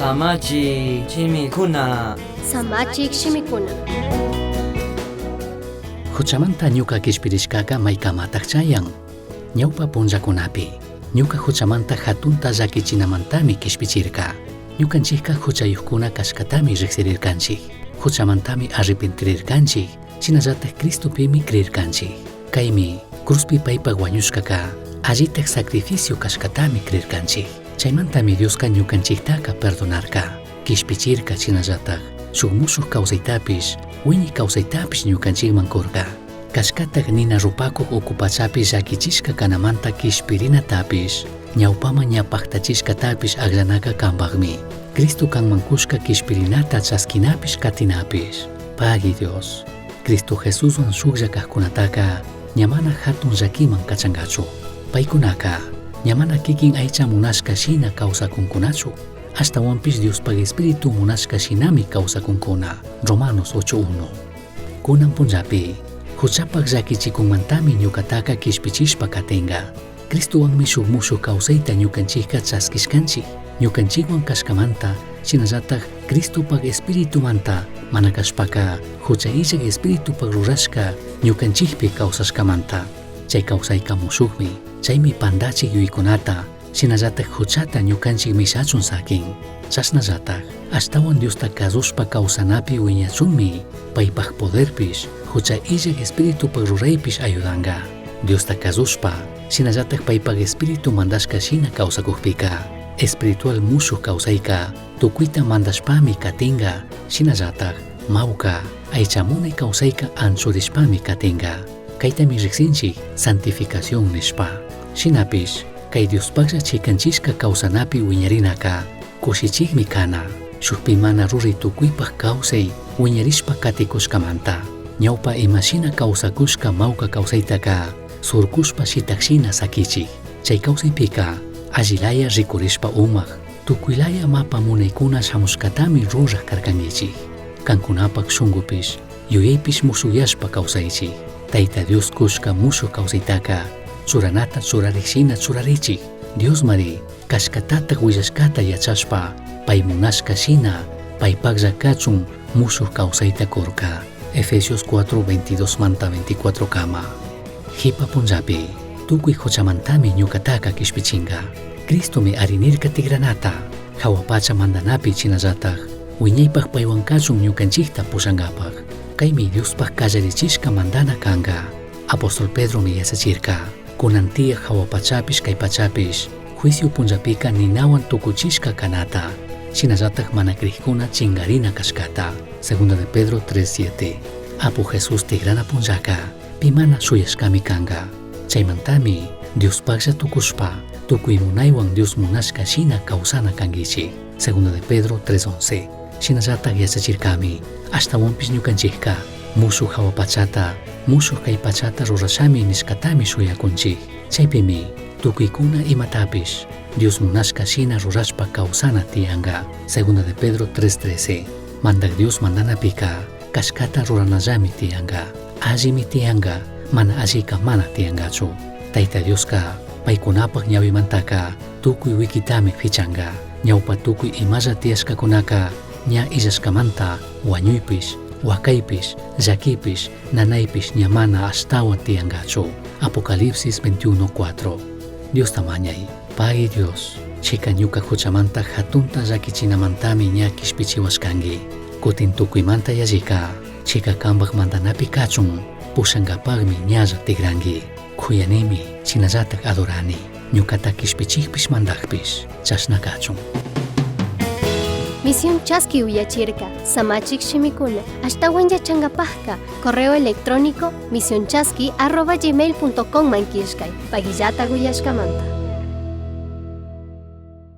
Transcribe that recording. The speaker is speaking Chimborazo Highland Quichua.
Samachik shimikuna. Samachik shimikuna. Juchamanta ñuca quishpirishcaca maicamataj chayan. Ñaupa punllacunapi, ñuca juchamanta jatunta llaquichinamantami quishpichirca. Ñucanchijca juchayujcuna cashcatami rijsirircanchij. Juchamantami arrepentirircanchij, shinallataj Cristopimi crircanchij. Caimi, cruzpi paipaj huañushcaca, allitaj sacrificio cashcatami crircanchij. Chaimantami Diosca ñucanchijtaca perdonarca, quishpichirca shinallataj, shuj mushuj causaitapish, huiñi causaitapish ñucanchijman curca. Cashcataj nina rupacuj ucu pachapi llaquichishca canamanta quishpirinatapish, ñaupaman ña pajtachishcatapish agllanaca cambajmi. Cristo canman cushca quishpirinata chasquinapish catinapish. Pagui Dios. Cristo Jesushuan shujlla cajcunataca ña mana jatun llaquiman cachangachu. Paicunaca ña mana quiquin aicha munashca shina causacuncunachu. Ashtahuanpish Diospaj Espíritu munashca shinami causacuncuna. Romanos 8.1. Cunan punllapi, juchapaj llaquichicunmantami ñucataca quishpichishpa catinga. Cristohuanmi shuj mushuj causaita ñucanchijca chasquishcanchij. Ñucanchijhuan cashcamanta, shinallataj Cristopaj Espiritumanta, mana cashpaca jucha illaj Espiritupaj rurashca ñucanchijpi causashcamanta. Chay causaica mushujmi, chaymi pandachij yuyicunata, shinallataj juchata ñucanchij mishachun saquin. Chashnallataj, ashtahuan Diosta cazushpa causanapi huiñachunmi, paipaj poderpish, jucha illaj Espiritupaj ruraipish ayudanga. Diosta cazushpa, shinallataj paipaj Espíritu mandashca shina causacujpica, espiritual mushuj causaica, tucuita mandashpami catinga, shinallataj mauca, aicha munai causaica anchurishpami catinga. Caitami rijsinchij santificación nishpa. Shinapish, cai Diospajlla chicanchishca causanapi huiñarinaca, cushichijmi cana. Shujpi mana rurai tucuipaj causai huiñarishpa caticushcamanta. Ñaupa imashina causacushca mauca causaitaca, surcushpa shitaj shina saquichij. Chay causaipika, allilaya ricurishpa umaj, tucuilaya mapa munaicuna shamushcatami ruraj carcanguichij. Cancunapac shungupish, yuyaipish mushuyashpa causaichij. Taita Dios cushca mushuj causaitaca, churanata churarij shina churarichij. Diosmari, cashcatataj huillashcata yachashpa, pai munashca shina, paipajlla cachun mushuj causaita curca. Efesios 4, 22 manta 24 kama. Jipa punllapi, tucui juchamantami ñucataca quishpichinga. Cristomi arinirca tigranata, jahua pacha mandanapi shinallataj, huiñaipaj paihuan cachun ñucanchijta pushangapaj. Caimi Diospaj callarichishca mandana canga. Apóstol Pedromi yachachirca, cunan tiyaj jahua pachapish cai pachapish, juicio punllapica ninahuan tucuchishca canata, shinallataj mana crijcuna chingarina cashcata. Segunda de Pedro 3.7. Apu Jesús tigrana punllaca, pi mana shuyashcami canga. Chaimantami Diospajlla tucushpa, tucui munaihuan Dios munashca shina causana canguichij. Segunda de Pedro 3.11. Shinallataj yachachircami, ashtahuanpish ñucanchijca, mushuj jahua pachata, mushuj cai pachata rurashami nishcatami shuyacunchij. Chaipimi, tucuicuna imatapish, Dios munashca shina rurashpa causana tiyanga. Segunda de Pedro 3.13. Mandaj Dios mandanapica, cashcata ruranallami tiyanga. Allimi tiyanga, mana allica mana tiyangachu. Taita Diosca, paicunapaj ñavimantaca, tucui huiquitami fichanga. Ñaupa tucui imalla tiyashcacunaca, ña illashcamanta, huañuipish, huacaipish, llaquipish, nanaipish ña mana ashtahuan tiyangachu. Apocalipsis 21.4. Diosta mañai, Pai Dios, chica ñuca juchamanta jatunta llaquichinamantami ña quishpichihuashcangui. Cutin tucuimanta yallica, chica cambaj mandanapi cachun, pushangapajmi ñalla tigrangui. Cuyanimi, shinallataj adorani. Ñucata quishpichijpish mandajpish, chashna cachun. Misión Chaski uyachirca, Samachik shimikuna, ashtahuan yachangapajka, correo electrónico misionchaski@gmail.com man killkay, pagillata uyashkamanta.